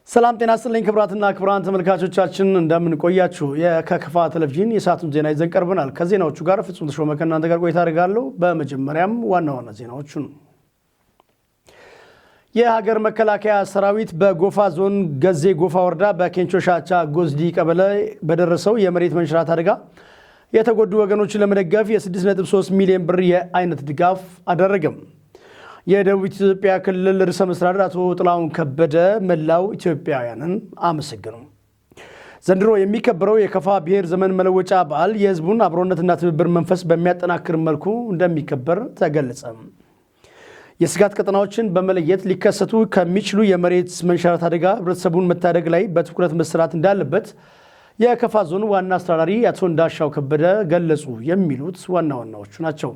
ሰላም ጤና ይስጥልኝ ክቡራትና ክቡራን ተመልካቾቻችን፣ እንደምን ቆያችሁ? ከከፋ ቴሌቪዥን የሰዓቱን ዜና ይዘን ቀርበናል። ከዜናዎቹ ጋር ፍጹም ተሾመ ከእናንተ ጋር ቆይታ አደርጋለሁ። በመጀመሪያም ዋና ዋና ዜናዎቹን። የሀገር መከላከያ ሰራዊት በጎፋ ዞን ገዜ ጎፋ ወረዳ በኬንቾ ሻቻ ጎዝዲ ቀበሌ በደረሰው የመሬት መንሸራት አደጋ የተጎዱ ወገኖችን ለመደገፍ የ6.3 ሚሊዮን ብር የአይነት ድጋፍ አደረገም። የደቡብ ኢትዮጵያ ክልል ርዕሰ መስተዳድር አቶ ጥላሁን ከበደ መላው ኢትዮጵያውያንን አመሰገኑ። ዘንድሮ የሚከበረው የከፋ ብሔር ዘመን መለወጫ በዓል የሕዝቡን አብሮነትና ትብብር መንፈስ በሚያጠናክር መልኩ እንደሚከበር ተገለጸ። የስጋት ቀጠናዎችን በመለየት ሊከሰቱ ከሚችሉ የመሬት መንሸራተት አደጋ ህብረተሰቡን መታደግ ላይ በትኩረት መሰራት እንዳለበት የከፋ ዞን ዋና አስተዳዳሪ አቶ እንዳሻው ከበደ ገለጹ። የሚሉት ዋና ዋናዎቹ ናቸው።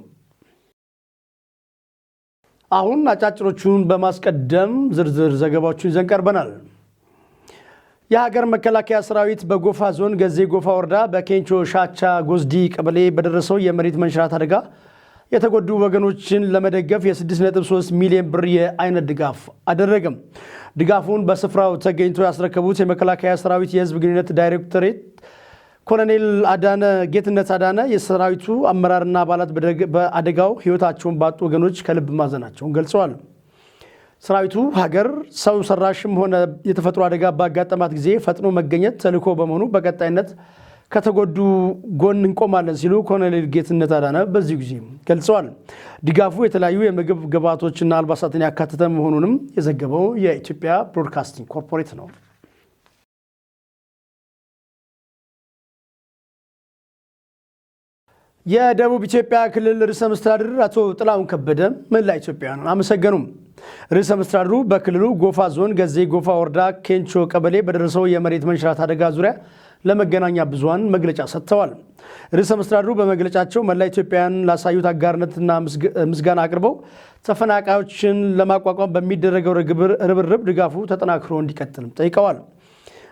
አሁን አጫጭሮቹን በማስቀደም ዝርዝር ዘገባዎቹን ይዘን ቀርበናል። የሀገር መከላከያ ሰራዊት በጎፋ ዞን ገዜ ጎፋ ወረዳ በኬንቾ ሻቻ ጎዝዲ ቀበሌ በደረሰው የመሬት መንሸራት አደጋ የተጎዱ ወገኖችን ለመደገፍ የ6.3 ሚሊዮን ብር የአይነት ድጋፍ አደረገም። ድጋፉን በስፍራው ተገኝቶ ያስረከቡት የመከላከያ ሰራዊት የህዝብ ግንኙነት ዳይሬክቶሬት ኮሎኔል አዳነ ጌትነት አዳነ የሰራዊቱ አመራርና አባላት በአደጋው ህይወታቸውን ባጡ ወገኖች ከልብ ማዘናቸውን ገልጸዋል። ሰራዊቱ ሀገር ሰው ሰራሽም ሆነ የተፈጥሮ አደጋ ባጋጠማት ጊዜ ፈጥኖ መገኘት ተልዕኮ በመሆኑ በቀጣይነት ከተጎዱ ጎን እንቆማለን ሲሉ ኮሎኔል ጌትነት አዳነ በዚሁ ጊዜ ገልጸዋል። ድጋፉ የተለያዩ የምግብ ግብዓቶችና አልባሳትን ያካተተ መሆኑንም የዘገበው የኢትዮጵያ ብሮድካስቲንግ ኮርፖሬት ነው። የደቡብ ኢትዮጵያ ክልል ርዕሰ መስተዳድር አቶ ጥላሁን ከበደ መላ ኢትዮጵያውያንን አመሰገኑ። ርዕሰ መስተዳድሩ በክልሉ ጎፋ ዞን ገዜ ጎፋ ወረዳ ኬንቾ ቀበሌ በደረሰው የመሬት መንሸራት አደጋ ዙሪያ ለመገናኛ ብዙሃን መግለጫ ሰጥተዋል። ርዕሰ መስተዳድሩ በመግለጫቸው መላ ኢትዮጵያውያን ላሳዩት አጋርነትና ምስጋና አቅርበው ተፈናቃዮችን ለማቋቋም በሚደረገው ርብርብ ድጋፉ ተጠናክሮ እንዲቀጥልም ጠይቀዋል።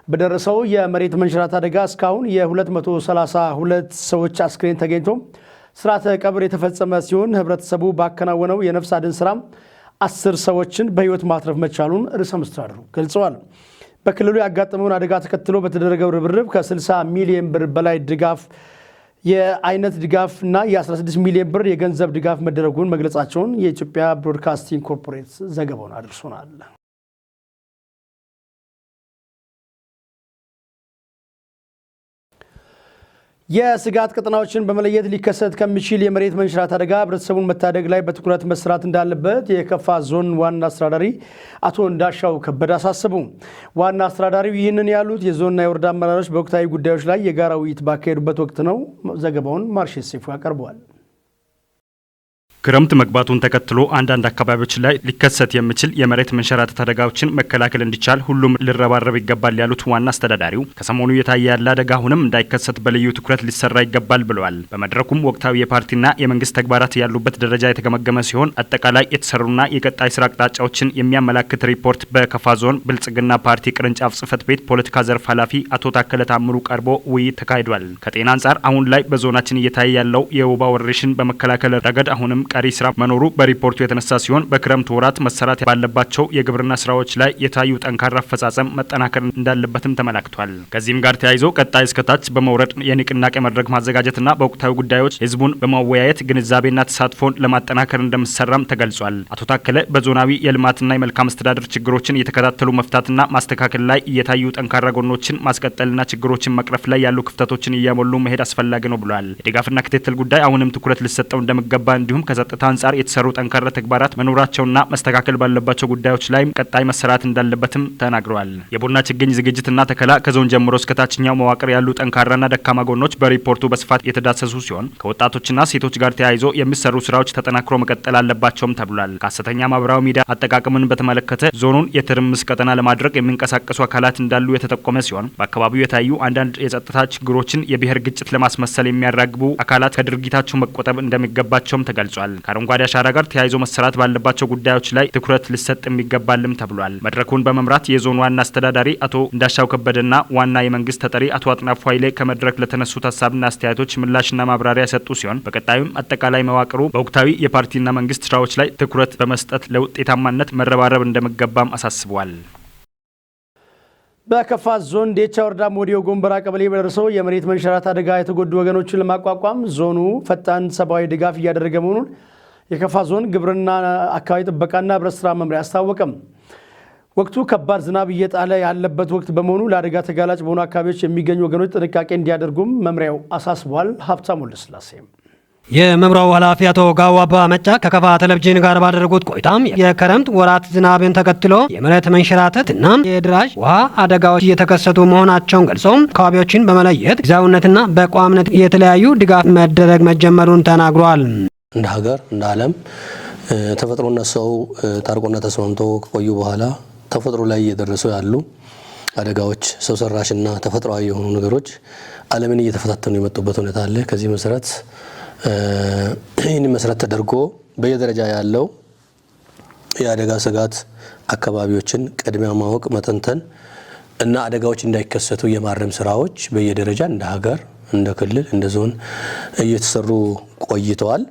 በደረሰው የመሬት መንሸራት አደጋ እስካሁን የ232 ሰዎች አስክሬን ተገኝቶ ስርዓተ ቀብር የተፈጸመ ሲሆን ህብረተሰቡ ባከናወነው የነፍስ አድን ስራ 10 ሰዎችን በህይወት ማትረፍ መቻሉን ርዕሰ መስተዳድሩ ገልጸዋል። በክልሉ ያጋጠመውን አደጋ ተከትሎ በተደረገው ርብርብ ከ60 ሚሊዮን ብር በላይ ድጋፍ የአይነት ድጋፍ እና የ16 ሚሊዮን ብር የገንዘብ ድጋፍ መደረጉን መግለጻቸውን የኢትዮጵያ ብሮድካስቲንግ ኮርፖሬት ዘገባውን አድርሶናል። የስጋት ቀጠናዎችን በመለየት ሊከሰት ከሚችል የመሬት መንሸራት አደጋ ህብረተሰቡን መታደግ ላይ በትኩረት መስራት እንዳለበት የከፋ ዞን ዋና አስተዳዳሪ አቶ እንዳሻው ከበደ አሳሰቡ። ዋና አስተዳዳሪው ይህንን ያሉት የዞንና የወረዳ አመራሮች በወቅታዊ ጉዳዮች ላይ የጋራ ውይይት ባካሄዱበት ወቅት ነው። ዘገባውን ማርሼ ሴፉ ያቀርበዋል። ክረምት መግባቱን ተከትሎ አንዳንድ አካባቢዎች ላይ ሊከሰት የሚችል የመሬት መንሸራተት አደጋዎችን መከላከል እንዲቻል ሁሉም ሊረባረብ ይገባል ያሉት ዋና አስተዳዳሪው ከሰሞኑ እየታየ ያለ አደጋ አሁንም እንዳይከሰት በልዩ ትኩረት ሊሰራ ይገባል ብለዋል። በመድረኩም ወቅታዊ የፓርቲና የመንግስት ተግባራት ያሉበት ደረጃ የተገመገመ ሲሆን አጠቃላይ የተሰሩና የቀጣይ ስራ አቅጣጫዎችን የሚያመላክት ሪፖርት በከፋ ዞን ብልጽግና ፓርቲ ቅርንጫፍ ጽህፈት ቤት ፖለቲካ ዘርፍ ኃላፊ አቶ ታከለ ታምሩ ቀርቦ ውይይት ተካሂዷል። ከጤና አንጻር አሁን ላይ በዞናችን እየታየ ያለው የወባ ወረርሽኝ በመከላከል ረገድ አሁንም ቀሪ ስራ መኖሩ በሪፖርቱ የተነሳ ሲሆን በክረምት ወራት መሰራት ባለባቸው የግብርና ስራዎች ላይ የታዩ ጠንካራ አፈጻጸም መጠናከር እንዳለበትም ተመላክቷል። ከዚህም ጋር ተያይዞ ቀጣይ እስከታች በመውረድ የንቅናቄ መድረክ ማዘጋጀትና በወቅታዊ ጉዳዮች ህዝቡን በማወያየት ግንዛቤና ተሳትፎን ለማጠናከር እንደሚሰራም ተገልጿል። አቶ ታከለ በዞናዊ የልማትና የመልካም አስተዳደር ችግሮችን እየተከታተሉ መፍታትና ማስተካከል ላይ እየታዩ ጠንካራ ጎኖችን ማስቀጠልና ችግሮችን መቅረፍ ላይ ያሉ ክፍተቶችን እያሞሉ መሄድ አስፈላጊ ነው ብሏል። የድጋፍና ክትትል ጉዳይ አሁንም ትኩረት ሊሰጠው እንደሚገባ እንዲሁም ከጸጥታ አንጻር የተሰሩ ጠንካራ ተግባራት መኖራቸውና መስተካከል ባለባቸው ጉዳዮች ላይም ቀጣይ መሰራት እንዳለበትም ተናግረዋል። የቡና ችግኝ ዝግጅትና ተከላ ከዞን ጀምሮ እስከ ታችኛው መዋቅር ያሉ ጠንካራና ደካማ ጎኖች በሪፖርቱ በስፋት የተዳሰሱ ሲሆን ከወጣቶችና ሴቶች ጋር ተያይዞ የሚሰሩ ስራዎች ተጠናክሮ መቀጠል አለባቸውም ተብሏል። ከሀሰተኛ ማህበራዊ ሚዲያ አጠቃቀምን በተመለከተ ዞኑን የትርምስ ቀጠና ለማድረግ የሚንቀሳቀሱ አካላት እንዳሉ የተጠቆመ ሲሆን በአካባቢው የታዩ አንዳንድ የጸጥታ ችግሮችን የብሔር ግጭት ለማስመሰል የሚያራግቡ አካላት ከድርጊታቸው መቆጠብ እንደሚገባቸውም ተገልጿል። ከአረንጓዴ አሻራ ጋር ተያይዞ መሰራት ባለባቸው ጉዳዮች ላይ ትኩረት ሊሰጥ የሚገባልም ተብሏል። መድረኩን በመምራት የዞን ዋና አስተዳዳሪ አቶ እንዳሻው ከበደና ዋና የመንግስት ተጠሪ አቶ አጥናፉ ኃይሌ ከመድረክ ለተነሱት ሀሳብና አስተያየቶች ምላሽና ማብራሪያ የሰጡ ሲሆን በቀጣዩም አጠቃላይ መዋቅሩ በወቅታዊ የፓርቲና መንግስት ስራዎች ላይ ትኩረት በመስጠት ለውጤታማነት መረባረብ እንደሚገባም አሳስበዋል። በከፋ ዞን ዴቻ ወረዳ ሞዲዮ ጎንበራ ቀበሌ በደረሰው የመሬት መንሸራተት አደጋ የተጎዱ ወገኖችን ለማቋቋም ዞኑ ፈጣን ሰብአዊ ድጋፍ እያደረገ መሆኑን የከፋ ዞን ግብርና አካባቢ ጥበቃና ህብረት ስራ መምሪያ አስታወቀም። ወቅቱ ከባድ ዝናብ እየጣለ ያለበት ወቅት በመሆኑ ለአደጋ ተጋላጭ በሆኑ አካባቢዎች የሚገኙ ወገኖች ጥንቃቄ እንዲያደርጉም መምሪያው አሳስቧል። ሀብታሙ ለስላሴ። የመምሪያው ኃላፊ አቶ ጋዋባ መጫ ከከፋ ቴሌቪዥን ጋር ባደረጉት ቆይታም የክረምት ወራት ዝናብን ተከትሎ የመሬት መንሸራተት እና የድራሽ ውሃ አደጋዎች እየተከሰቱ መሆናቸውን ገልጸው አካባቢዎችን በመለየት ጊዜያዊነትና በቋሚነት የተለያዩ ድጋፍ መደረግ መጀመሩን ተናግሯል። እንደ ሀገር፣ እንደ ዓለም ተፈጥሮና ሰው ታርቆና ተስማምቶ ከቆዩ በኋላ ተፈጥሮ ላይ እየደረሱ ያሉ አደጋዎች፣ ሰው ሰራሽና ተፈጥሯዊ የሆኑ ነገሮች ዓለምን እየተፈታተኑ የመጡበት ሁኔታ አለ። ከዚህ መሰረት ይህን መሰረት ተደርጎ በየደረጃ ያለው የአደጋ ስጋት አካባቢዎችን ቅድሚያ ማወቅ፣ መተንተን እና አደጋዎች እንዳይከሰቱ የማረም ስራዎች በየደረጃ እንደ ሀገር፣ እንደ ክልል፣ እንደ ዞን እየተሰሩ ቆይተዋል።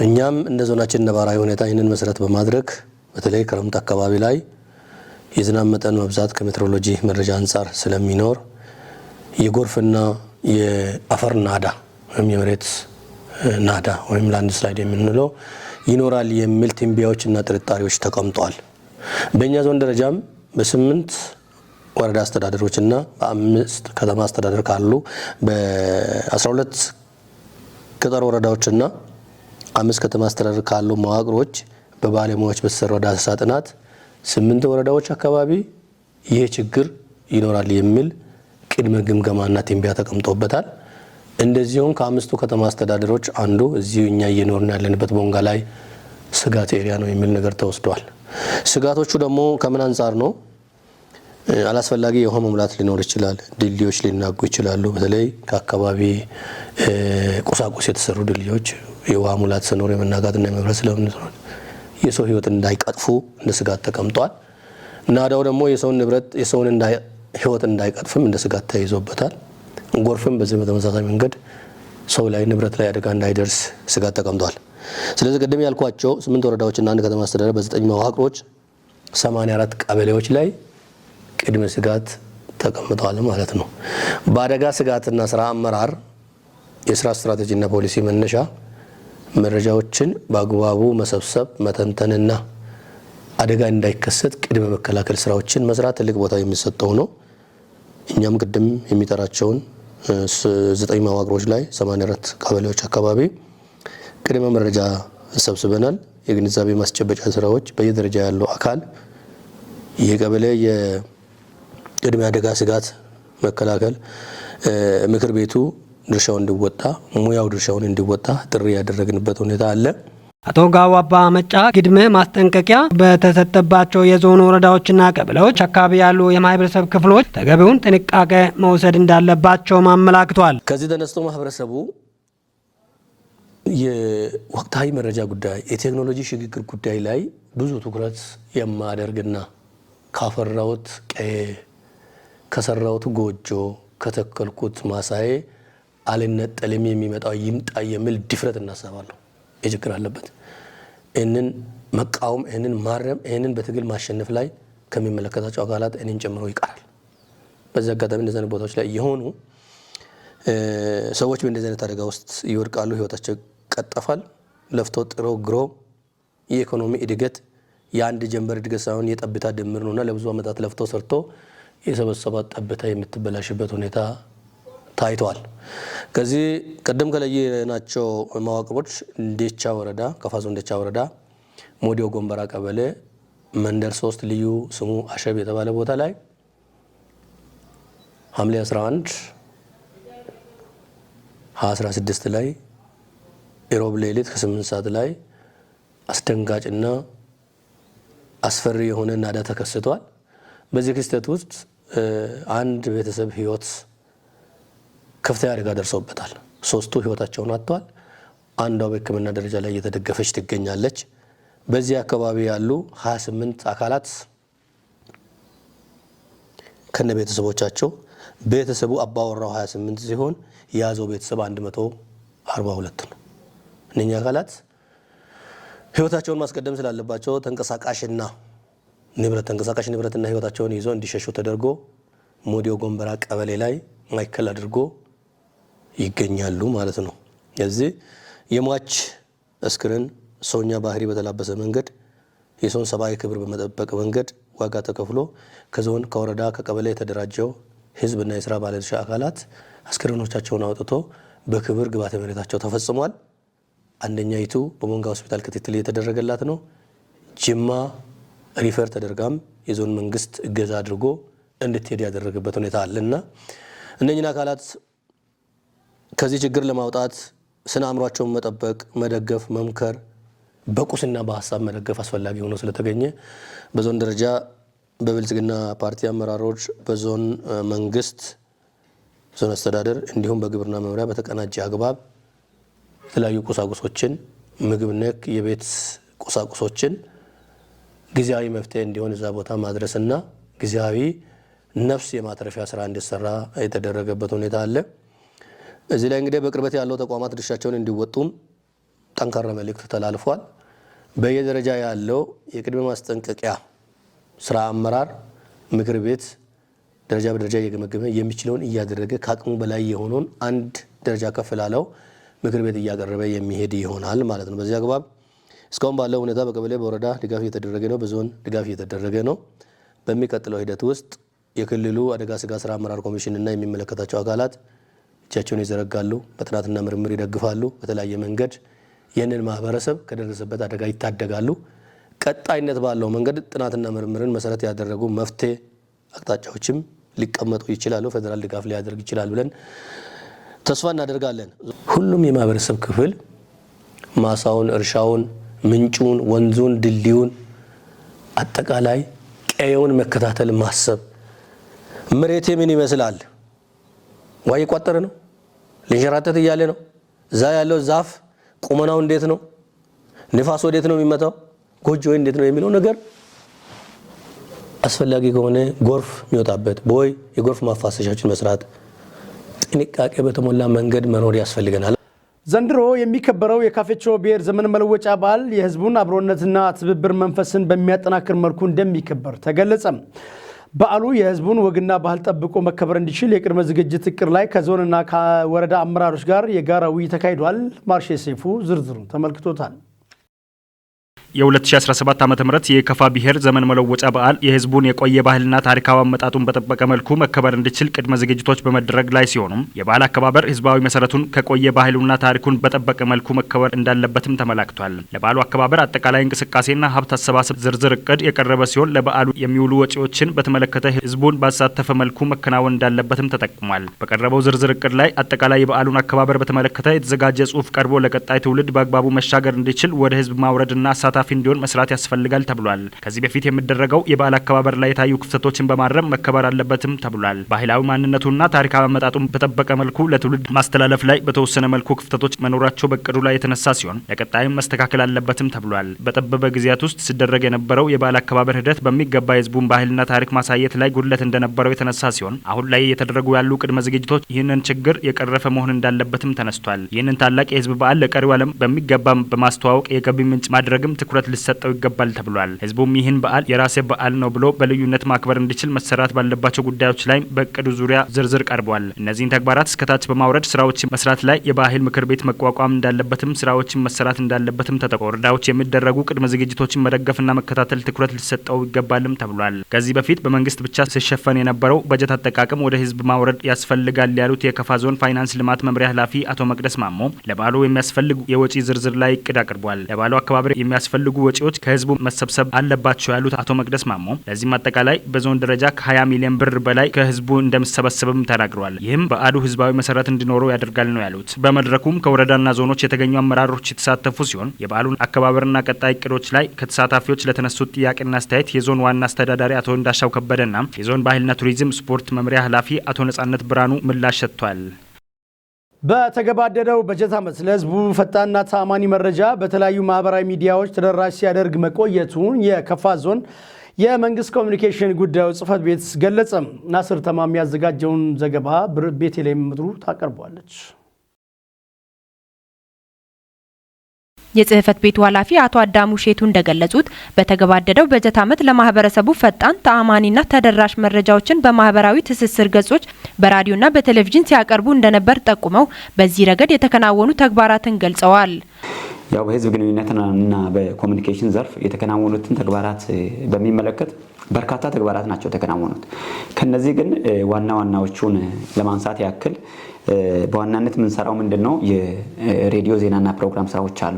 እኛም እንደ ዞናችን ነባራዊ ሁኔታ ይህንን መሰረት በማድረግ በተለይ ክረምት አካባቢ ላይ የዝናብ መጠን መብዛት ከሜትሮሎጂ መረጃ አንጻር ስለሚኖር የጎርፍና የአፈር ናዳ ወይም የመሬት ናዳ ወይም landslide የምንለው ይኖራል የሚል ትንበያዎችና ጥርጣሬዎች ተቀምጧል። በእኛ ዞን ደረጃም በ8 ወረዳ አስተዳደሮችና በ5 ከተማ አስተዳደር ካሉ በ12 ገጠር ወረዳዎችና 5 ከተማ አስተዳደር ካሉ መዋቅሮች በባለሙያዎች በተሰራው ዳሰሳ ጥናት 8 ወረዳዎች አካባቢ ይህ ችግር ይኖራል የሚል ቅድመ ግምገማና ትንበያ ተቀምጦበታል። እንደዚሁም ከ5ቱ ከተማ አስተዳደሮች አንዱ እዚሁ እኛ እየኖርን ያለንበት ቦንጋ ላይ ስጋት area ነው የሚል ነገር ተወስዷል። ስጋቶቹ ደግሞ ከምን አንጻር ነው? አላስፈላጊ የውሃ መሙላት ሊኖር ይችላል። ድልድዮች ሊናጉ ይችላሉ። በተለይ ከአካባቢ ቁሳቁስ የተሰሩ ድልድዮች የውሃ ሙላት ሲኖር የመናጋትና የመፍረስ ስለሚኖር የሰው ሕይወት እንዳይቀጥፉ እንደ ስጋት ተቀምጧል። ናዳው ደግሞ የሰውን ንብረት የሰውን ሕይወት እንዳይቀጥፍም እንደ ስጋት ተይዞበታል። ጎርፍም በዚህ በተመሳሳይ መንገድ ሰው ላይ ንብረት ላይ አደጋ እንዳይደርስ ስጋት ተቀምጧል። ስለዚህ ቅድም ያልኳቸው 8 ወረዳዎችና 1 ከተማ አስተዳደር በ9 መዋቅሮች 84 ቀበሌዎች ላይ ቅድመ ስጋት ተቀምጧል ማለት ነው። በአደጋ ስጋትና ስራ አመራር የስራ ስትራቴጂና ፖሊሲ መነሻ መረጃዎችን በአግባቡ መሰብሰብ፣ መተንተንና አደጋ እንዳይከሰት ቅድመ መከላከል ስራዎችን መስራት ትልቅ ቦታ የሚሰጠው ነው። እኛም ቅድም የሚጠራቸውን 9 መዋቅሮች ላይ 84 ቀበሌዎች አካባቢ ቅድመ መረጃ ሰብስበናል። የግንዛቤ ማስጨበጫ ስራዎች በየደረጃ ያለው አካል የቀበሌ የቅድመ አደጋ ስጋት መከላከል ምክር ቤቱ ድርሻውን እንዲወጣ፣ ሙያው ድርሻውን እንዲወጣ ጥሪ ያደረግንበት ሁኔታ አለ። አቶ ጋዋባ መጫ ቅድመ ማስጠንቀቂያ በተሰጠባቸው የዞኑ ወረዳዎችና ቀበሌዎች አካባቢ ያሉ የማህበረሰብ ክፍሎች ተገቢውን ጥንቃቄ መውሰድ እንዳለባቸው አመላክቷል። ከዚህ ተነስቶ ማህበረሰቡ የወቅታዊ መረጃ ጉዳይ፣ የቴክኖሎጂ ሽግግር ጉዳይ ላይ ብዙ ትኩረት የማደርግና ካፈራሁት ቀዬ፣ ከሰራሁት ጎጆ፣ ከተከልኩት ማሳዬ አልነጠልም፣ የሚመጣው ይምጣ የሚል ድፍረት እናሰባለሁ። የችግር አለበት። ይህንን መቃወም፣ ይህንን ማረም፣ ይህንን በትግል ማሸነፍ ላይ ከሚመለከታቸው አካላት እኔን ጨምሮ ይቀራል። በዚህ አጋጣሚ እንደዚህ አይነት ቦታዎች ላይ የሆኑ ሰዎች በእንደዚህ አይነት አደጋ ውስጥ ይወድቃሉ፣ ህይወታቸው ይቀጠፋል። ለፍቶ ጥሮ ግሮ የኢኮኖሚ እድገት የአንድ ጀንበር እድገት ሳይሆን የጠብታ ድምር ነውና ለብዙ ዓመታት ለፍቶ ሰርቶ የሰበሰባት ጠብታ የምትበላሽበት ሁኔታ ታይቷል። ከዚህ ቀደም ከለየናቸው መዋቅሮች እንዴቻ ወረዳ፣ ከፋ ዞን እንዴቻ ወረዳ ሞዲዮ ጎንበራ ቀበሌ መንደር 3 ልዩ ስሙ አሸብ የተባለ ቦታ ላይ ሐምሌ 11 2016 ላይ ኢሮብ ሌሊት ከ8 ሰዓት ላይ አስደንጋጭና አስፈሪ የሆነ ናዳ ተከስቷል። በዚህ ክስተት ውስጥ አንድ ቤተሰብ ህይወት ከፍተኛ አደጋ ደርሶበታል። 3ቱ ህይወታቸውን አጥተዋል። አንዷ በሕክምና ደረጃ ላይ እየተደገፈች ትገኛለች። በዚህ አካባቢ ያሉ 28 አካላት ከነ ቤተሰቦቻቸው፣ ቤተሰቡ አባወራው 28 ሲሆን የያዘው ቤተሰብ 142 ነው። እነኛ አካላት ህይወታቸውን ማስቀደም ስላለባቸው ተንቀሳቃሽና ንብረት፣ ተንቀሳቃሽ ንብረትና ህይወታቸውን ይዞ እንዲሸሹ ተደርጎ ሞዲዮ ጎንበራ ቀበሌ ላይ ማዕከል አድርጎ ይገኛሉ ማለት ነው። የዚህ የሟች አስክሬን ሰውኛ ባህሪ በተላበሰ መንገድ፣ የሰውን ሰብአዊ ክብር በመጠበቅ መንገድ ዋጋ ተከፍሎ ከዞን፣ ከወረዳ፣ ከቀበሌ የተደራጀው ህዝብና የስራ ባለድርሻ አካላት አስክሬኖቻቸውን አውጥቶ በክብር ግብዓተ መሬታቸው ተፈጽሟል። አንደኛይቱ በቦንጋ ሆስፒታል ክትትል እየተደረገላት ነው። ጅማ refer ተደርጋም የዞን መንግስት እገዛ አድርጎ እንድትሄድ ያደረገበት ሁኔታ አለና እነኝን አካላት ከዚህ ችግር ለማውጣት ስነ አእምሯቸውን መጠበቅ፣ መደገፍ፣ መምከር፣ በቁስና በሀሳብ መደገፍ አስፈላጊ ሆኖ ስለተገኘ በዞን ደረጃ በብልጽግና ፓርቲ አመራሮች፣ በዞን መንግስት፣ ዞን አስተዳደር እንዲሁም በግብርና መምሪያ በተቀናጀ አግባብ የተለያዩ ቁሳቁሶችን፣ ምግብ ነክ የቤት ቁሳቁሶችን ጊዜያዊ መፍትሄ እንዲሆን እዛ ቦታ ማድረስና ጊዜያዊ ነፍስ የማትረፊያ ስራ እንዲሰራ የተደረገበት ሁኔታ አለ። እዚህ ላይ እንግዲህ በቅርበት ያለው ተቋማት ድርሻቸውን እንዲወጡም ጠንካራ መልእክት ተላልፏል። በየደረጃ ያለው የቅድመ ማስጠንቀቂያ ስራ አመራር ምክር ቤት ደረጃ በደረጃ እየገመገመ የሚችለውን እያደረገ ከአቅሙ በላይ የሆነውን አንድ ደረጃ ከፍ ላለው ምክር ቤት እያቀረበ የሚሄድ ይሆናል ማለት ነው። በዚህ አግባብ እስካሁን ባለው ሁኔታ በቀበሌ፣ በወረዳ ድጋፍ እየተደረገ ነው። በዞን ድጋፍ እየተደረገ ነው። በሚቀጥለው ሂደት ውስጥ የክልሉ አደጋ ስጋት ስራ አመራር ኮሚሽን እና የሚመለከታቸው አካላት እጃቸውን ይዘረጋሉ፣ በጥናትና ምርምር ይደግፋሉ። በተለያየ መንገድ ይህንን ማህበረሰብ ከደረሰበት አደጋ ይታደጋሉ። ቀጣይነት ባለው መንገድ ጥናትና ምርምርን መሰረት ያደረጉ መፍትሄ አቅጣጫዎችም ሊቀመጡ ይችላሉ። ፌዴራል ድጋፍ ሊያደርግ ይችላል ብለን ተስፋ እናደርጋለን። ሁሉም የማህበረሰብ ክፍል ማሳውን፣ እርሻውን፣ ምንጩን፣ ወንዙን፣ ድልድዩን፣ አጠቃላይ ቀየውን መከታተል፣ ማሰብ፣ መሬቴ ምን ይመስላል? ውሃ እየቋጠረ ነው? ሊንሸራተት እያለ ነው? እዛ ያለው ዛፍ ቁመናው እንዴት ነው? ንፋስ ወዴት ነው የሚመታው? ጎጆ እንዴት ነው የሚለው ነገር፣ አስፈላጊ ከሆነ ጎርፍ የሚወጣበት ቦይ፣ የጎርፍ ማፋሰሻዎችን መስራት፣ ጥንቃቄ በተሞላ መንገድ መኖር ያስፈልገናል። ዘንድሮ የሚከበረው የካፌቾ ብሔር ዘመን መለወጫ በዓል የሕዝቡን አብሮነትና ትብብር መንፈስን በሚያጠናክር መልኩ እንደሚከበር ተገለጸ። በዓሉ የሕዝቡን ወግና ባህል ጠብቆ መከበር እንዲችል የቅድመ ዝግጅት እቅድ ላይ ከዞንና ከወረዳ አመራሮች ጋር የጋራ ውይይት ተካሂዷል። ማርሼ ሴፉ ዝርዝሩን ተመልክቶታል። የ2017 ዓ.ም የከፋ ብሔር ዘመን መለወጫ በዓል የህዝቡን የቆየ ባህልና ታሪካዊ አመጣጡን በጠበቀ መልኩ መከበር እንዲችል ቅድመ ዝግጅቶች በመደረግ ላይ ሲሆኑም የበዓል አከባበር ህዝባዊ መሰረቱን ከቆየ ባህሉና ታሪኩን በጠበቀ መልኩ መከበር እንዳለበትም ተመላክቷል። ለበዓሉ አከባበር አጠቃላይ እንቅስቃሴና ሀብት አሰባሰብ ዝርዝር እቅድ የቀረበ ሲሆን ለበዓሉ የሚውሉ ወጪዎችን በተመለከተ ህዝቡን ባሳተፈ መልኩ መከናወን እንዳለበትም ተጠቁሟል። በቀረበው ዝርዝር እቅድ ላይ አጠቃላይ የበዓሉን አከባበር በተመለከተ የተዘጋጀ ጽሁፍ ቀርቦ ለቀጣይ ትውልድ በአግባቡ መሻገር እንዲችል ወደ ህዝብ ማውረድና አሳታፊ እንዲሆን መስራት ያስፈልጋል ተብሏል። ከዚህ በፊት የሚደረገው የበዓል አከባበር ላይ የታዩ ክፍተቶችን በማረም መከበር አለበትም ተብሏል። ባህላዊ ማንነቱና ታሪካዊ አመጣጡን በጠበቀ መልኩ ለትውልድ ማስተላለፍ ላይ በተወሰነ መልኩ ክፍተቶች መኖራቸው በእቅዱ ላይ የተነሳ ሲሆን ለቀጣይም መስተካከል አለበትም ተብሏል። በጠበበ ጊዜያት ውስጥ ሲደረግ የነበረው የበዓል አከባበር ሂደት በሚገባ የህዝቡን ባህልና ታሪክ ማሳየት ላይ ጉድለት እንደነበረው የተነሳ ሲሆን አሁን ላይ እየተደረጉ ያሉ ቅድመ ዝግጅቶች ይህንን ችግር የቀረፈ መሆን እንዳለበትም ተነስቷል። ይህንን ታላቅ የህዝብ በዓል ለቀሪው ዓለም በሚገባ በማስተዋወቅ የገቢ ምንጭ ማድረግም ትኩረት ሊሰጠው ይገባል ተብሏል። ህዝቡም ይህን በዓል የራሴ በዓል ነው ብሎ በልዩነት ማክበር እንዲችል መሰራት ባለባቸው ጉዳዮች ላይ በእቅዱ ዙሪያ ዝርዝር ቀርቧል። እነዚህን ተግባራት እስከታች በማውረድ ስራዎችን መስራት ላይ የባህል ምክር ቤት መቋቋም እንዳለበትም ስራዎችን መሰራት እንዳለበትም ተጠቆ ወረዳዎች የሚደረጉ ቅድመ ዝግጅቶችን መደገፍና መከታተል ትኩረት ሊሰጠው ይገባልም ተብሏል። ከዚህ በፊት በመንግስት ብቻ ሲሸፈን የነበረው በጀት አጠቃቀም ወደ ህዝብ ማውረድ ያስፈልጋል ያሉት የከፋ ዞን ፋይናንስ ልማት መምሪያ ኃላፊ አቶ መቅደስ ማሞ ለበዓሉ የሚያስፈልግ የወጪ ዝርዝር ላይ እቅድ አቅርቧል። ለበዓሉ አከባበር የሚያስፈልጉ ወጪዎች ከህዝቡ መሰብሰብ አለባቸው ያሉት አቶ መቅደስ ማሞ ለዚህም አጠቃላይ በዞን ደረጃ ከ20 ሚሊዮን ብር በላይ ከህዝቡ እንደሚሰበሰብም ተናግረዋል። ይህም በዓሉ ህዝባዊ መሰረት እንዲኖረው ያደርጋል ነው ያሉት። በመድረኩም ከወረዳና ዞኖች የተገኙ አመራሮች የተሳተፉ ሲሆን የበዓሉን አከባበርና ቀጣይ እቅዶች ላይ ከተሳታፊዎች ለተነሱት ጥያቄና አስተያየት የዞን ዋና አስተዳዳሪ አቶ እንዳሻው ከበደና የዞን ባህልና ቱሪዝም ስፖርት መምሪያ ኃላፊ አቶ ነጻነት ብርሃኑ ምላሽ ሰጥቷል። በተገባደደው በጀት ዓመት ለህዝቡ ፈጣንና ታማኒ መረጃ በተለያዩ ማህበራዊ ሚዲያዎች ተደራሽ ሲያደርግ መቆየቱን የከፋ ዞን የመንግስት ኮሚኒኬሽን ጉዳዮች ጽሕፈት ቤት ገለጸ። ናስር ተማም ያዘጋጀውን ዘገባ ቤተልሔም ምድሩ ታቀርበዋለች። የጽህፈት ቤቱ ኃላፊ አቶ አዳሙ ሼቱ እንደገለጹት በተገባደደው በጀት ዓመት ለማህበረሰቡ ፈጣን፣ ተአማኒና ተደራሽ መረጃዎችን በማህበራዊ ትስስር ገጾች፣ በራዲዮና በቴሌቪዥን ሲያቀርቡ እንደነበር ጠቁመው በዚህ ረገድ የተከናወኑ ተግባራትን ገልጸዋል። ያው በህዝብ ግንኙነትና በኮሚኒኬሽን ዘርፍ የተከናወኑትን ተግባራት በሚመለከት በርካታ ተግባራት ናቸው የተከናወኑት። ከነዚህ ግን ዋና ዋናዎቹን ለማንሳት ያክል በዋናነት የምንሰራው ምንድነው? የሬዲዮ ዜናና ፕሮግራም ስራዎች አሉ።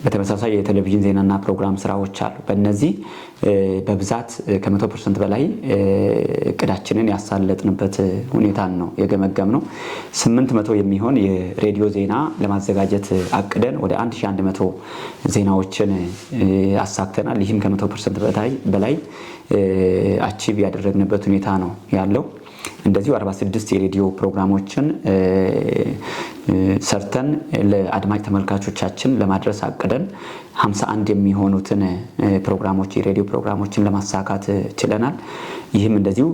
በተመሳሳይ የቴሌቪዥን ዜናና ፕሮግራም ስራዎች አሉ። በእነዚህ በብዛት ከ100% በላይ እቅዳችንን ያሳለጥንበት ሁኔታን ነው የገመገምነው። 800 የሚሆን የሬዲዮ ዜና ለማዘጋጀት አቅደን ወደ 1100 ዜናዎችን አሳክተናል። ይህም ከ100% በላይ achieve ያደረግንበት ሁኔታ ነው ያለው። እንደዚሁ 46 የሬዲዮ ፕሮግራሞችን ሰርተን ለአድማጭ ተመልካቾቻችን ለማድረስ አቅደን 51 የሚሆኑትን ፕሮግራሞች የሬዲዮ ፕሮግራሞችን ለማሳካት ችለናል። ይህም እንደዚሁ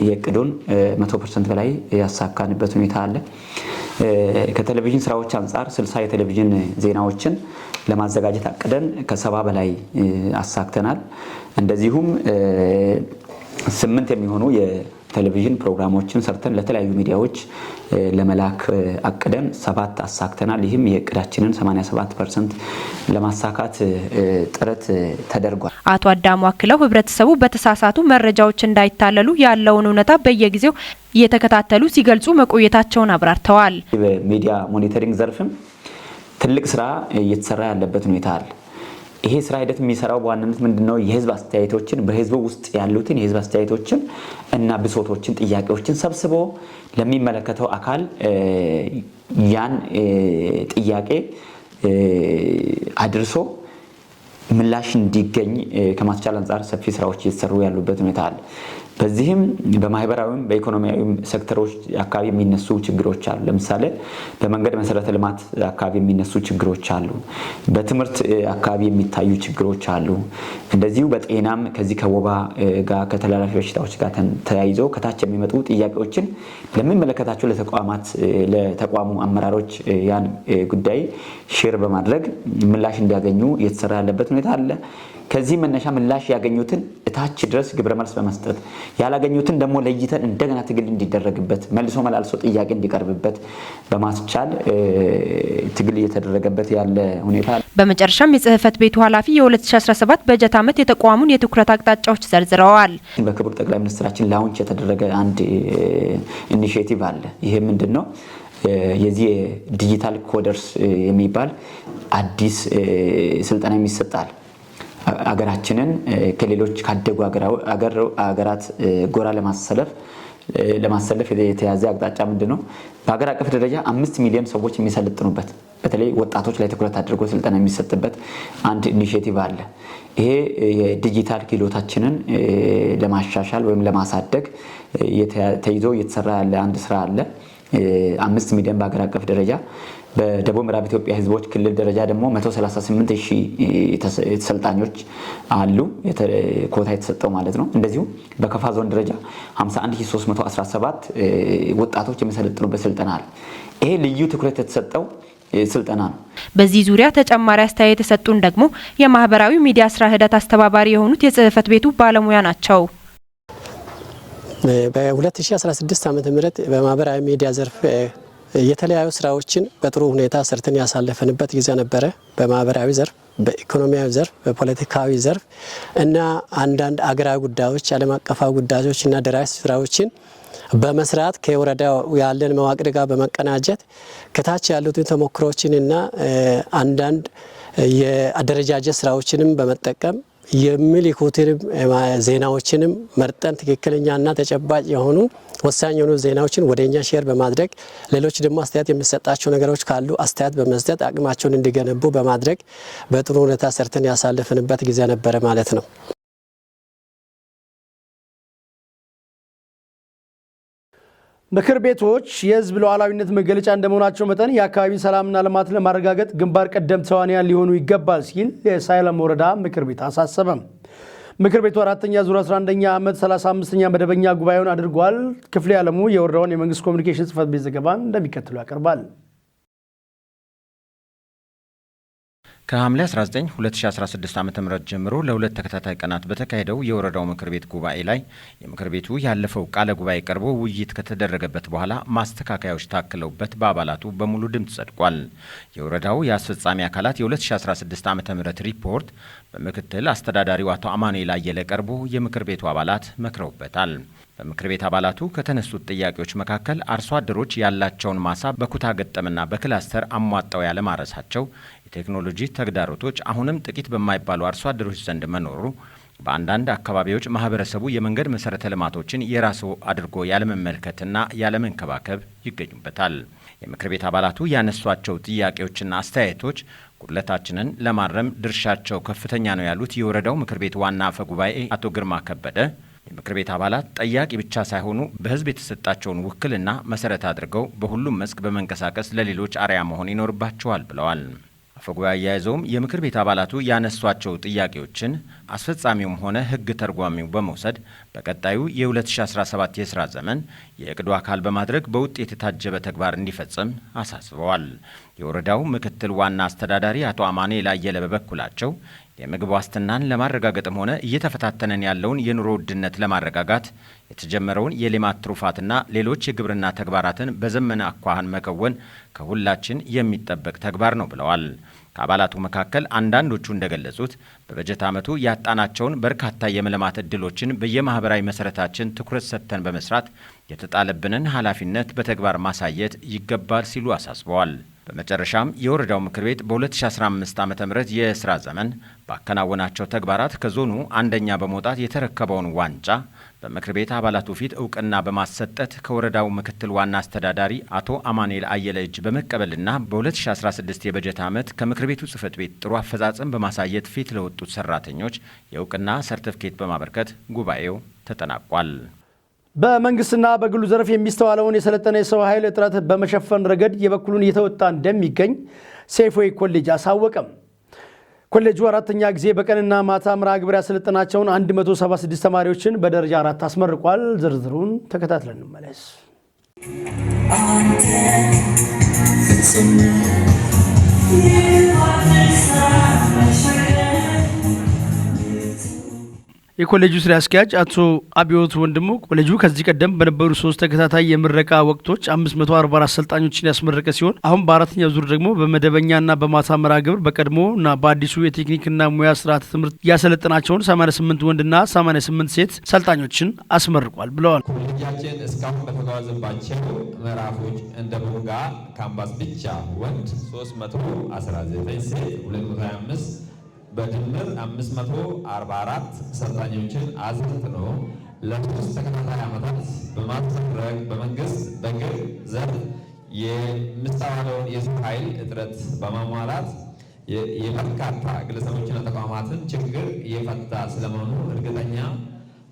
የእቅዱን 100% በላይ ያሳካንበት ሁኔታ አለ። ከቴሌቪዥን ስራዎች አንፃር 60 የቴሌቪዥን ዜናዎችን ለማዘጋጀት አቅደን ከ70 በላይ አሳክተናል። እንደዚሁም 8 የሚሆኑ የቴሌቪዥን ፕሮግራሞችን ሰርተን ለተለያዩ ሚዲያዎች ለመላክ አቅደን 7 አሳክተናል። ይህም የእቅዳችንን 87% ለማሳካት ጥረት ተደርጓል። አቶ አዳሙ አክለው ህብረተሰቡ በተሳሳቱ መረጃዎች እንዳይታለሉ ያለውን እውነታ በየጊዜው እየተከታተሉ ሲገልጹ መቆየታቸውን አብራርተዋል። በሚዲያ monitoring ዘርፍም ትልቅ ስራ እየተሰራ ያለበት ሁኔታ አለ። ይሄ ስራ ሂደት የሚሰራው በዋናነት ምንድነው? የህዝብ አስተያየቶችን በህዝቡ ውስጥ ያሉትን የህዝብ አስተያየቶችን እና ብሶቶችን፣ ጥያቄዎችን ሰብስቦ ለሚመለከተው አካል ያን ጥያቄ አድርሶ ምላሽ እንዲገኝ ከማስቻል አንፃር ሰፊ ስራዎች እየተሰሩ ያሉበት ሁኔታ አለ። በዚህም በማህበራዊም በኢኮኖሚያዊም ሴክተሮች አካባቢ የሚነሱ ችግሮች አሉ። ለምሳሌ በመንገድ መሰረተ ልማት አካባቢ የሚነሱ ችግሮች አሉ። በትምህርት አካባቢ የሚታዩ ችግሮች አሉ። እንደዚሁ በጤናም ከዚህ ከወባ ጋር ከተላላፊ በሽታዎች ጋር ተያይዞ ከታች የሚመጡ ጥያቄዎችን ለሚመለከታቸው ለተቋማት ለተቋሙ አመራሮች ያን ጉዳይ share በማድረግ ምላሽ እንዲያገኙ እየተሰራ ያለበት ሁኔታ አለ። ከዚህ መነሻ ምላሽ ያገኙትን እታች ድረስ ግብረ መልስ በመስጠት ያላገኙትን ደግሞ ለይተን እንደገና ትግል እንዲደረግበት መልሶ መላልሶ ጥያቄ እንዲቀርብበት በማስቻል ትግል እየተደረገበት ያለ ሁኔታ። በመጨረሻም የጽህፈት ቤቱ ኃላፊ የ2017 በጀት ዓመት የተቋሙን የትኩረት አቅጣጫዎች ዘርዝረዋል። በክቡር ጠቅላይ ሚኒስትራችን launch የተደረገ አንድ initiative አለ። ይሄ ምንድነው? የዚህ digital coders የሚባል አዲስ ስልጠና የሚሰጣል። አገራችንን ከሌሎች ካደጉ አገራት ጎራ ለማሰለፍ የተያዘ አቅጣጫ ምንድነው? በአገር አቀፍ ደረጃ 5 ሚሊዮን ሰዎች የሚሰለጥኑበት በተለይ ወጣቶች ላይ ትኩረት አድርጎ ስልጠና የሚሰጥበት አንድ initiative አለ። ይሄ የዲጂታል ክህሎታችንን ለማሻሻል ወይም ለማሳደግ ተይዞ እየተሰራ ያለ አንድ ስራ አለ። 5 ሚሊዮን በአገር አቀፍ ደረጃ በደቡብ ምዕራብ ኢትዮጵያ ህዝቦች ክልል ደረጃ ደግሞ 138,000 ተሰልጣኞች አሉ፣ ኮታ የተሰጠው ማለት ነው። እንደዚሁ በከፋ ዞን ደረጃ 51317 ወጣቶች የሚሰለጥኑበት ስልጠና አለ። ይሄ ልዩ ትኩረት የተሰጠው ስልጠና ነው። በዚህ ዙሪያ ተጨማሪ አስተያየት የሰጡን ደግሞ የማህበራዊ ሚዲያ ስራ ሂደት አስተባባሪ የሆኑት የጽህፈት ቤቱ ባለሙያ ናቸው። በ2016 ዓመተ ምህረት በማህበራዊ ሚዲያ ዘርፍ የተለያዩ ስራዎችን በጥሩ ሁኔታ ሰርተን ያሳለፍንበት ጊዜ ነበረ። በማህበራዊ ዘርፍ፣ በኢኮኖሚያዊ ዘርፍ፣ በፖለቲካዊ ዘርፍ እና አንዳንድ አገራዊ ጉዳዮች፣ ዓለም አቀፋዊ ጉዳዮች እና ደራሽ ስራዎችን በመስራት ከወረዳው ያለን መዋቅር ጋር በመቀናጀት ከታች ያሉትን ተሞክሮዎችን እና አንዳንድ የአደረጃጀት ስራዎችንም በመጠቀም የሚልኩትንም ዜናዎችንም መርጠን ትክክለኛና ተጨባጭ የሆኑ ወሳኝ የሆኑ ዜናዎችን ወደኛ share በማድረግ ሌሎች ደግሞ አስተያየት የሚሰጣቸው ነገሮች ካሉ አስተያየት በመስጠት አቅማቸውን እንዲገነቡ በማድረግ በጥሩ ሁኔታ ሰርተን ያሳለፍንበት ጊዜ ነበረ ማለት ነው። ምክር ቤቶች የህዝብ ሉዓላዊነት መገለጫ እንደመሆናቸው መጠን የአካባቢ ሰላምና ልማት ለማረጋገጥ ግንባር ቀደም ተዋንያን ሊሆኑ ይገባል ሲል የሳይለም ወረዳ ምክር ቤት አሳሰበ። ምክር ቤቱ 4ኛ ዙር 11ኛ ዓመት 35ኛ መደበኛ ጉባኤውን አድርጓል። ክፍሌ ዓለሙ የወረዳውን የመንግስት ኮሚኒኬሽን ጽሕፈት ቤት ዘገባን እንደሚከተለው ያቀርባል። ከሐምሌ 19 2016 ዓ.ም ጀምሮ ለሁለት ተከታታይ ቀናት በተካሄደው የወረዳው ምክር ቤት ጉባኤ ላይ የምክር ቤቱ ያለፈው ቃለ ጉባኤ ቀርቦ ውይይት ከተደረገበት በኋላ ማስተካከያዎች ታክለውበት በአባላቱ በሙሉ ድምፅ ጸድቋል። የወረዳው የአስፈጻሚ አካላት የ2016 ዓ.ም ሪፖርት በምክትል አስተዳዳሪው አቶ አማኑኤል አየለ ቀርቦ የምክር ቤቱ አባላት መክረውበታል። በምክር ቤት አባላቱ ከተነሱት ጥያቄዎች መካከል አርሶ አደሮች ያላቸውን ማሳ በኩታ ገጠምና በክላስተር አሟጠው ያለማረሳቸው፣ የቴክኖሎጂ ተግዳሮቶች አሁንም ጥቂት በማይባሉ አርሶ አደሮች ዘንድ መኖሩ፣ በአንዳንድ አካባቢዎች ማህበረሰቡ የመንገድ መሰረተ ልማቶችን የራሱ አድርጎ ያለመመልከትና ያለመንከባከብ ይገኙበታል። የምክር ቤት አባላቱ ያነሷቸው ጥያቄዎችና አስተያየቶች ጉድለታችንን ለማረም ድርሻቸው ከፍተኛ ነው ያሉት የወረዳው ምክር ቤት ዋና አፈ ጉባኤ አቶ ግርማ ከበደ የምክር ቤት አባላት ጠያቂ ብቻ ሳይሆኑ በሕዝብ የተሰጣቸውን ውክልና መሰረት አድርገው በሁሉም መስክ በመንቀሳቀስ ለሌሎች አርአያ መሆን ይኖርባቸዋል ብለዋል። አፈጉባኤ አያይዘውም የምክር ቤት አባላቱ ያነሷቸው ጥያቄዎችን አስፈጻሚውም ሆነ ሕግ ተርጓሚው በመውሰድ በቀጣዩ የ2017 የስራ ዘመን የእቅዱ አካል በማድረግ በውጤት የታጀበ ተግባር እንዲፈጽም አሳስበዋል። የወረዳው ምክትል ዋና አስተዳዳሪ አቶ አማኑኤል አየለ በበኩላቸው የምግብ ዋስትናን ለማረጋገጥም ሆነ እየተፈታተነን ያለውን የኑሮ ውድነት ለማረጋጋት የተጀመረውን የሌማት ትሩፋትና ሌሎች የግብርና ተግባራትን በዘመነ አኳኋን መከወን ከሁላችን የሚጠበቅ ተግባር ነው ብለዋል። ከአባላቱ መካከል አንዳንዶቹ እንደገለጹት በበጀት ዓመቱ ያጣናቸውን በርካታ የመልማት ዕድሎችን በየማህበራዊ መሰረታችን ትኩረት ሰጥተን በመስራት የተጣለብንን ኃላፊነት በተግባር ማሳየት ይገባል ሲሉ አሳስበዋል። በመጨረሻም የወረዳው ምክር ቤት በ2015 ዓ.ም የስራ ዘመን ባከናወናቸው ተግባራት ከዞኑ አንደኛ በመውጣት የተረከበውን ዋንጫ በምክር ቤት አባላቱ ፊት እውቅና በማሰጠት ከወረዳው ምክትል ዋና አስተዳዳሪ አቶ አማኑኤል አየለ እጅ በመቀበልና በ2016 የበጀት ዓመት ከምክር ቤቱ ጽሕፈት ቤት ጥሩ አፈጻጸም በማሳየት ፊት ለወጡት ሰራተኞች የእውቅና ሰርቲፊኬት በማበርከት ጉባኤው ተጠናቋል። በመንግስትና በግሉ ዘርፍ የሚስተዋለውን የሰለጠነ የሰው ኃይል እጥረት በመሸፈን ረገድ የበኩሉን እየተወጣ እንደሚገኝ ሴፍዌይ ኮሌጅ አሳወቀም። ኮሌጁ አራተኛ ጊዜ በቀንና ማታ መርሃ ግብር ያሰለጠናቸውን 176 ተማሪዎችን በደረጃ 4 አስመርቋል። ዝርዝሩን ተከታትለን እንመለስ። የኮሌጁ ስራ አስኪያጅ አቶ አብዮት ወንድሙ ኮሌጁ ከዚህ ቀደም በነበሩ 3 ተከታታይ የምረቃ ወቅቶች 544 አሰልጣኞችን ያስመረቀ ሲሆን አሁን በአራተኛው ዙር ደግሞ በመደበኛና በማታ መርሃ ግብር በቀድሞና በአዲሱ የቴክኒክና ሙያ ስርዓተ ትምህርት ያሰለጠናቸውን 88 ወንድና 88 ሴት ሰልጣኞችን አስመርቋል ብለዋል። ኮሌጃችን እስካሁን በተጓዘባቸው ምዕራፎች እንደ ቦንጋ ካምፓስ ብቻ ወንድ 319 ሴት 225 በድምር 544 ሰልጣኞችን አሰልጥኖ ለሶስት ተከታታይ ዓመታት በማስመረቅ በመንግስት በግል ዘርፍ የሚስተዋለውን የሰው ኃይል እጥረት በማሟላት የበርካታ ግለሰቦችና ተቋማትን ችግር እየፈታ ስለመሆኑ እርግጠኛ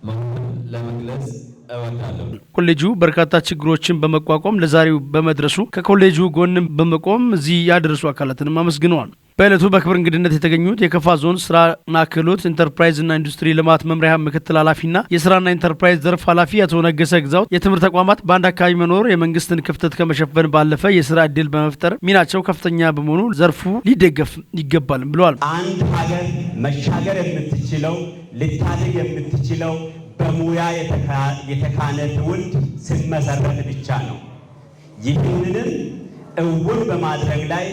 መሆኑን ለመግለጽ እወዳለሁ። ኮሌጁ በርካታ ችግሮችን በመቋቋም ለዛሬው በመድረሱ ከኮሌጁ ጎንም በመቆም እዚህ ያደረሱ አካላትንም አመስግነዋል። በዕለቱ በክብር እንግድነት የተገኙት የከፋ ዞን ስራና ክህሎት ኢንተርፕራይዝና ኢንዱስትሪ ልማት መምሪያ ምክትል ኃላፊና የስራና ኢንተርፕራይዝ ዘርፍ ኃላፊ አቶ ነገሰ ግዛው የትምህርት ተቋማት በአንድ አካባቢ መኖር የመንግስትን ክፍተት ከመሸፈን ባለፈ የስራ ዕድል በመፍጠር ሚናቸው ከፍተኛ በመሆኑ ዘርፉ ሊደገፍ ይገባል ብለዋል። አንድ ሀገር መሻገር የምትችለው ልታድግ የምትችለው በሙያ የተካነ ትውልድ ሲመሰረት ብቻ ነው። ይህንንም እውን በማድረግ ላይ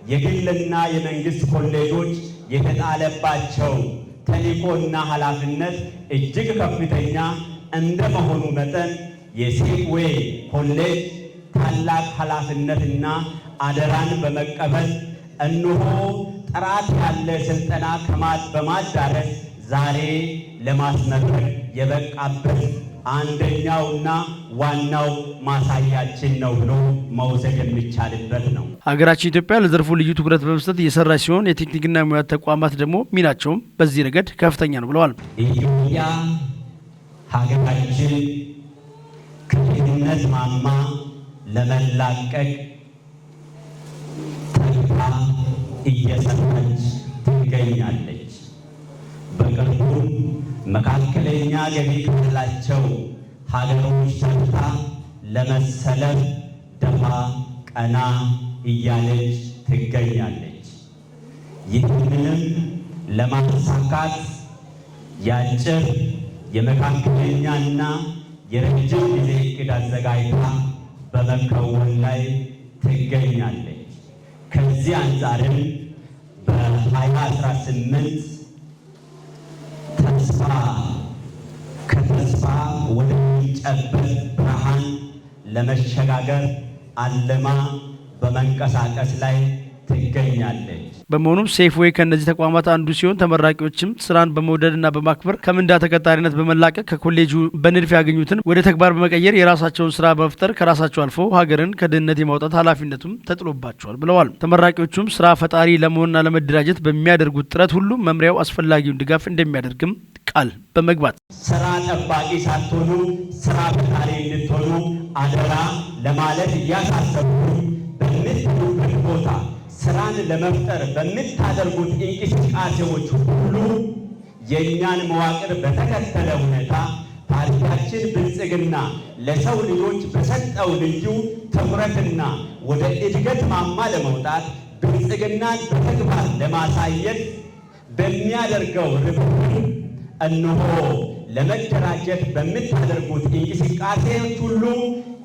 የግልና የመንግስት ኮሌጆች የተጣለባቸው ተልዕኮና ኃላፊነት እጅግ ከፍተኛ እንደመሆኑ መጠን የሴፍዌይ ኮሌጅ ታላቅ ኃላፊነትና አደራን በመቀበል እነሆ ጥራት ያለ ስልጠና በማዳረስ ዛሬ ለማስመረቅ የበቃበት አንደኛውና ዋናው ማሳያችን ነው ብሎ መውሰድ የሚቻልበት ነው። ሀገራችን ኢትዮጵያ ለዘርፉ ልዩ ትኩረት በመስጠት እየሰራች ሲሆን የቴክኒክና ሙያ ተቋማት ደግሞ ሚናቸውም በዚህ ረገድ ከፍተኛ ነው ብለዋል። ኢትዮጵያ ሀገራችን ከድህነት ማማ ለመላቀቅ ተግታ እየሰራች ትገኛለች። በቅርቡም መካከለኛ ገቢ ካላቸው ሀገሮች ተርታ ለመሰለፍ ደፋ ቀና እያለች ትገኛለች። ይህንንም ለማሳካት የአጭር፣ የመካከለኛና የረጅም ጊዜ እቅድ አዘጋጅታ በመከወን ላይ ትገኛለች። ከዚህ አንጻርም በ2018 ተስፋ ከተስፋ ወደሚጨበጥ ብርሃን ለመሸጋገር አልማ በመንቀሳቀስ ላይ ትገኛለች። በመሆኑም ሴፍዌይ ከእነዚህ ተቋማት አንዱ ሲሆን፣ ተመራቂዎችም ስራን በመውደድና በማክበር ከምንዳ ተቀጣሪነት በመላቀቅ ከኮሌጁ በንድፍ ያገኙትን ወደ ተግባር በመቀየር የራሳቸውን ስራ በመፍጠር ከራሳቸው አልፎ ሀገርን ከድህነት የማውጣት ኃላፊነቱም ተጥሎባቸዋል ብለዋል። ተመራቂዎቹም ስራ ፈጣሪ ለመሆንና ለመደራጀት በሚያደርጉት ጥረት ሁሉ መምሪያው አስፈላጊውን ድጋፍ እንደሚያደርግም ቃል በመግባት ስራ ጠባቂ ሳትሆኑ ስራ ፈጣሪ እንድትሆኑ አደራ ለማለት እያሳሰብኩኝ፣ በምትሉበት ቦታ ስራን ለመፍጠር በምታደርጉት እንቅስቃሴዎች ሁሉ የእኛን መዋቅር በተከተለ ሁኔታ ፓርቲያችን ብልጽግና ለሰው ልጆች በሰጠው ልዩ ትኩረትና ወደ እድገት ማማ ለመውጣት ብልጽግናን በተግባር ለማሳየት በሚያደርገው ርብርብ እነሆ ለመደራጀት በምታደርጉት እንቅስቃሴዎች ሁሉ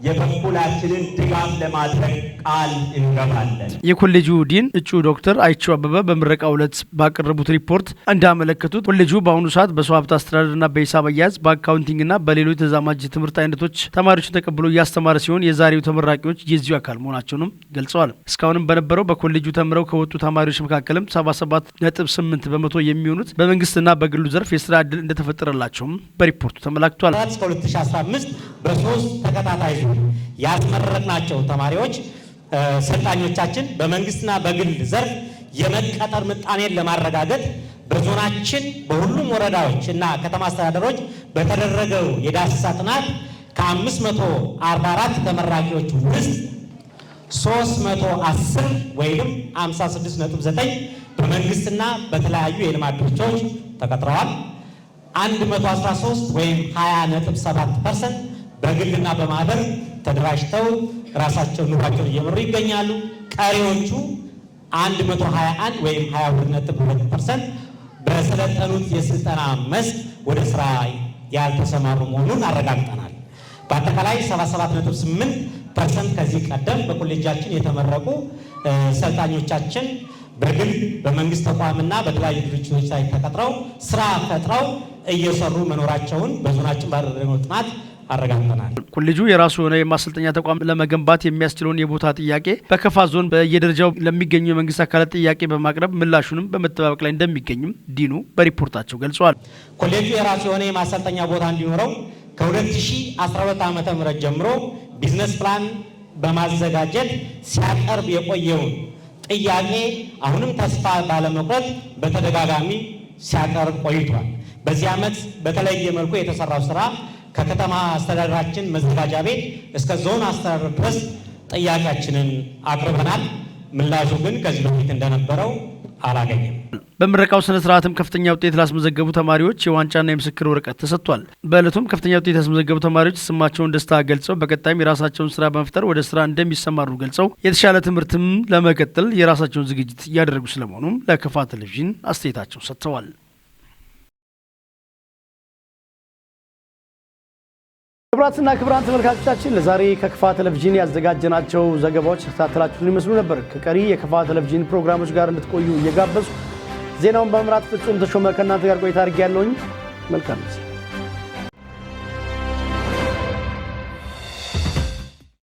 የበኩላችንን ድጋፍ ለማድረግ ቃል እንገባለን። የኮሌጁ ዲን እጩ ዶክተር አይቸው አበበ በምረቃው ዕለት ባቀረቡት ሪፖርት እንዳመለከቱት፣ ኮሌጁ በአሁኑ ሰዓት በሰው ሀብት አስተዳደርና በሂሳብ አያያዝ፣ በ accounting ና በሌሎች ተዛማጅ ትምህርት አይነቶች ተማሪዎችን ተቀብሎ እያስተማረ ሲሆን፣ የዛሬው ተመራቂዎች የዚሁ አካል መሆናቸውንም ገልጸዋል። እስካሁንም በነበረው በኮሌጁ ተምረው ከወጡ ተማሪዎች መካከልም 77.8% የሚሆኑት በመንግስትና በግሉ ዘርፍ የስራ እድል እንደተፈጠረላቸውም በሪፖርቱ ተመላክቷል። እስከ 2015 በሶስት ተከታታይ ዙር ያስመረቅናቸው ተማሪዎች ሰልጣኞቻችን በመንግስትና በግል ዘርፍ የመቀጠር ምጣኔን ለማረጋገጥ በዞናችን በሁሉም ወረዳዎች እና ከተማ አስተዳደሮች በተደረገው የዳሰሳ ጥናት ከ544 ተመራቂዎች ውስጥ 310 ወይም 56.9 በመንግስትና በተለያዩ የልማት ድርጅቶች ተቀጥረዋል። 113 ወይም 20.7% በግልና በማህበር ተደራጅተው ራሳቸውን ኑሯቸውን እየመሩ ይገኛሉ። ቀሪዎቹ 121 ወይም 22.2% በሰለጠኑት የስልጠና መስክ ወደ ስራ ያልተሰማሩ መሆኑን አረጋግጠናል። በአጠቃላይ 77.8% ከዚህ ቀደም በኮሌጃችን የተመረቁ ሰልጣኞቻችን በግል፣ በመንግስት ተቋምና በተለያዩ ድርጅቶች ላይ ተቀጥረው ስራ ፈጥረው እየሰሩ መኖራቸውን በዞናችን ባደረግነው ጥናት አረጋግጠናል። ኮሌጁ የራሱ የሆነ የማሰልጠኛ ተቋም ለመገንባት የሚያስችለውን የቦታ ጥያቄ በከፋ ዞን በየደረጃው ለሚገኙ የመንግስት አካላት ጥያቄ በማቅረብ ምላሹንም በመጠባበቅ ላይ እንደሚገኝም ዲኑ በሪፖርታቸው ገልጸዋል። ኮሌጁ የራሱ የሆነ የማሰልጠኛ ቦታ እንዲኖረው ከ2012 ዓ.ም ጀምሮ business plan በማዘጋጀት ሲያቀርብ የቆየውን ጥያቄ አሁንም ተስፋ ባለመቁረጥ በተደጋጋሚ ሲያቀርብ ቆይቷል። በዚህ ዓመት በተለየ መልኩ የተሰራው ስራ ከከተማ አስተዳደራችን መዘጋጃ ቤት እስከ ዞን አስተዳደር ድረስ ጥያቄያችንን አቅርበናል። ምላሹ ግን ከዚህ በፊት እንደነበረው አላገኘም። በምረቃው ስነ ስርዓትም ከፍተኛ ውጤት ላስመዘገቡ ተማሪዎች የዋንጫና የምስክር ወረቀት ተሰጥቷል። በዕለቱም ከፍተኛ ውጤት ያስመዘገቡ ተማሪዎች የተሰማቸውን ደስታ ገልጸው፣ በቀጣይም የራሳቸውን ስራ በመፍጠር ወደ ስራ እንደሚሰማሩ ገልጸው፣ የተሻለ ትምህርትም ለመቀጠል የራሳቸውን ዝግጅት እያደረጉ ስለመሆኑም ለከፋ ቴሌቪዥን አስተያየታቸውን ሰጥተዋል። ክቡራትና ክቡራን ተመልካቾቻችን፣ ለዛሬ ከከፋ ቴሌቪዥን ያዘጋጀናቸው ዘገባዎች የተከታተላችሁትን ይመስሉ ነበር። ከቀሪ የከፋ ቴሌቪዥን ፕሮግራሞች ጋር እንድትቆዩ እየጋበዝኩ፣ ዜናውን በመምራት ፍጹም ተሾመ ከእናንተ ጋር ቆይታ አድርጌያለሁኝ። መልካም ጊዜ።